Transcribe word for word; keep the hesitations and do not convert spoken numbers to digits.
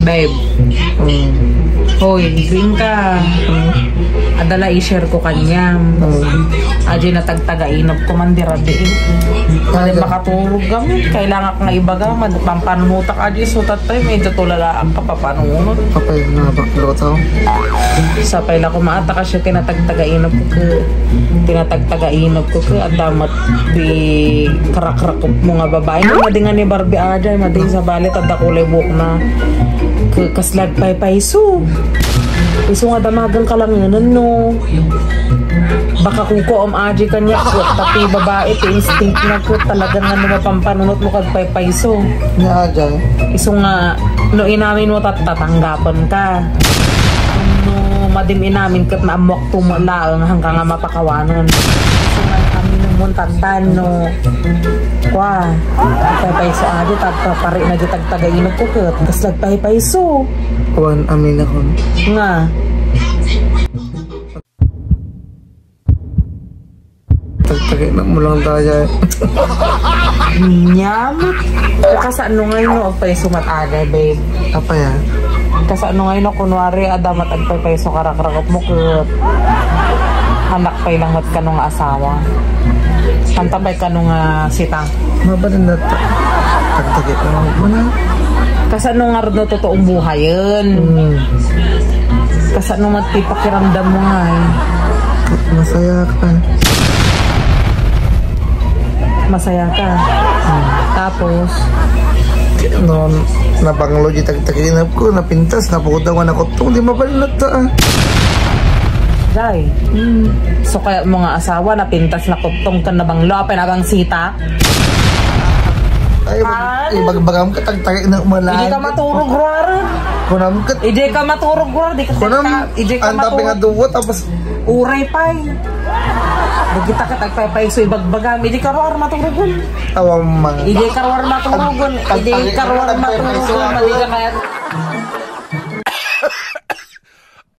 Babe. Mm. Hoy, green ka. Mm. Adala i-share ko kaniam. Mm. Aja natagtagainep ko man di rabii. Kaya makaturog kami. Kailangan nga ibaga, man, pampanunutak aja so tatay, medyo tulala ang kapapanunot. Apay nga baklo to. Sapay la kumaata kasi tinatagtagainep ko ke. Tinatagtagainep ko ke. At damat di karakrakop mo nga babae. Nga di nga ni Barbie aja, madi sa balit, at dakulay buhok na. Ke-, kas lagpaypayso. Isu nga damagan kalangenan, no. Baka kuko am aji kanya, ket tapi babae, ti instinct na, ket talaga nga no mapampanunot mo kag paypayso. Nga aja. Isu nga, no inamin mo, tat-, tatanggapan ka. No madim inamin, ket naammuak tumalaeng, hangka nga mapakawanan. Isu nga, amin mo, tatan, no. Kwa, paypayso adi, tagpapari na di tagtagainep ko ket, kas nagpaypayso. Kuan, amin ako. Nga. Tagtagainep mo lang tayo. Nyam. Kasano nga no agpayso mat adi, babe? Apa ya? Kasano nga no, kunwari, adamat agpaypayso karakrakop mo ket anak pay lang met kano nga asawa. Kanta pay kano nga sita. Mabalin na ta-, tagtagit na lang mo na. Kasano nga no totoong buhayen? Hmm. Kasano nga ti pakiramdam mo nga eh? Masaya ka. Masaya ka. Hmm. Tapos? No, nabanglo di tagtaginap ko, napintas, napudaw nga nakutong, di mabalin na ta, ah. Day. Hmm. So, kaya mo nga asawa, napintas, nakutong, kan nabanglo, apay nabang sita? Ay, ibag-, ibagbagam ka, tagtagit na umalay. Hindi ka maturog, Ruar. Kunam ka. Hindi ka maturog, Ruar. Di ka Kunam, tagta-, hindi ka ang tapi nga maturog. Duwa, tapos uray pay. Di kita ka tagpaypayso, ibagbagam. Hindi ka, Ruar, maturog, Ruar. Tawang mga. Hindi ka, Ruar, maturog, Ruar. Hindi ka, Ruar, maturog, Ruar. Hindi ka kaya.